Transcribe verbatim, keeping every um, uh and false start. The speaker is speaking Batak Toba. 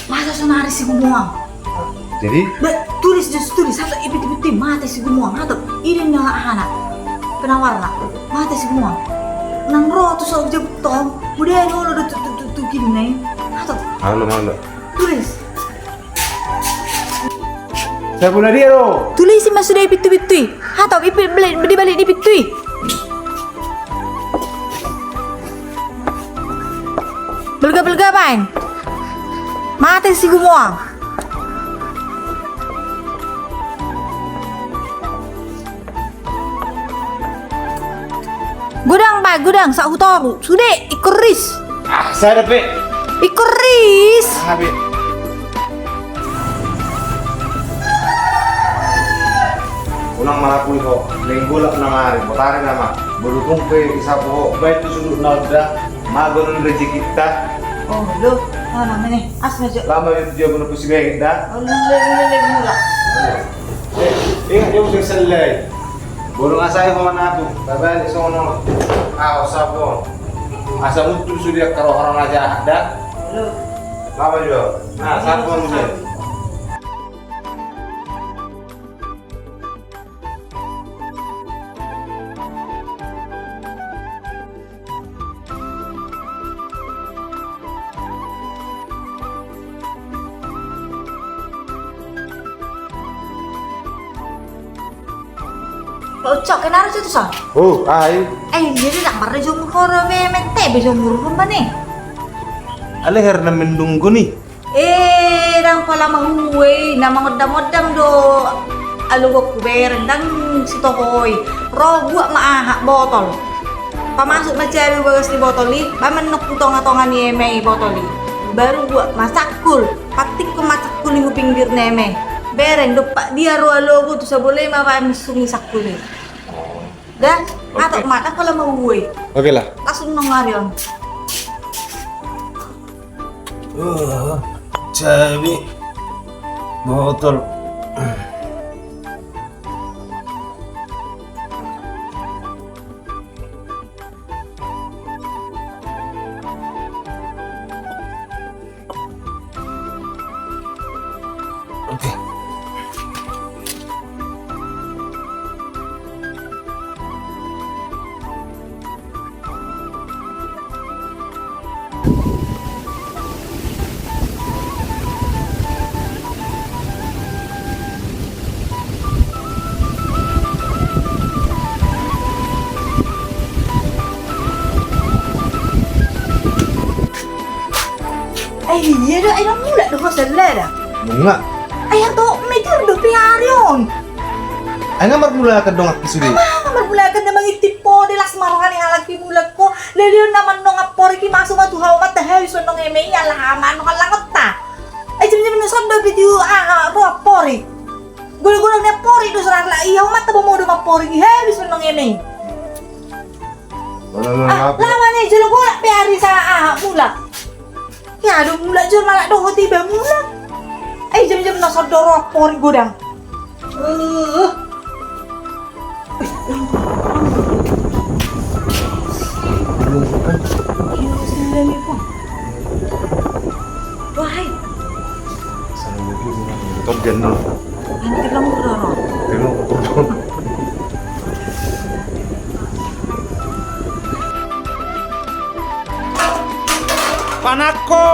Masa sonari si Gumuang. Jadi? Ba, tulis, tulis, tulis. Hatop i pintu-pintu i, mate si Gumuang. Hatop, i do na hahana. Penawarna. Mate si Gumuang. Nang ro tu so jabu tong. Udah, olo do tu, tu, tu, tu, gini. Hatop. Halo, halo. Tulis. Sabun dia lo. Tulis i ma sude pintu-pintu i. Hatop, i pi-, beli, di balik ni pintu i. Belga-belga baen. Mate si Gumuang. Godang baen, godang, saut hutoru. Sude, ingkon ris. Ah, sada pe. Ingkon ris. Ah, be. Unang malapuli ho, naeng golap na mari, botari nama. Molo tung pe disapu ho, baen tu sudut na onda, mago non rejekinta. Oh, lo, oh, nama ni, as na jo. Lama itu dia guna pusi begit da. Oh, lo, lo, lo, lo, lo, lo. Eh, ingat dia usah selai. Bolong asai ho na tu, tabalik sono. Ah, sapu. Asa muncul sudah karo orang aja ada. Lo. Lama juga. Nah, sapu muncul. Ucok, kenapa sih tu son? Oh, ai. Eh, jadi tak pernah jomur koro be, mente be jomur pun mana? Ale, her na mendung goni. Eh, ndang pola mahue i, na mangondam-ondam do alogoku, bereng, ndang sitohoi. Ro, buat ma aha, botol. Pamasuk ma jabu bagas ni botol i, ba manok tu tonga-tonga ni eme i botol i. Baru buat ma cangkul, patikkon ma cangkul i hu pinggir ni eme. Bereng, dompak dia ro alogo tu sabole ma pamusung i cangkul i. Da, hatop ma, ndang pola mahue i. Oke lah. Langsung nang ari on. Uh, jabu. Botol. Oke. Eh, iya do, ai na mulak do ho sella da. Nunga. Ai, hatop, meter do pe ari on. Ai nga marmulakan dongan ki sude. Nga marmulakan na mangintip ho, de las ma roha ni halak i mulak ho. Leleon na mandongan porik i, masuk ma tu hau mata, habis mandongan eme i, ala hama mandongan langotta. Ai jam-jam na son do pe tu aha, ro porik. Gula-gula ni porik do serah lah, iya, hau mata bomo do ma porik i, habis mandongan eme i. Ah, lama ni jolo gula pe ari sa aha, mulak. Ya, do mulak jo, malak do ho tiba mulak. Eh, jam-jam na son do ro porik godang. Eh. Wahai. Sana mungkin, betul, Jen, no. Nanti kamu berapa? Panakko!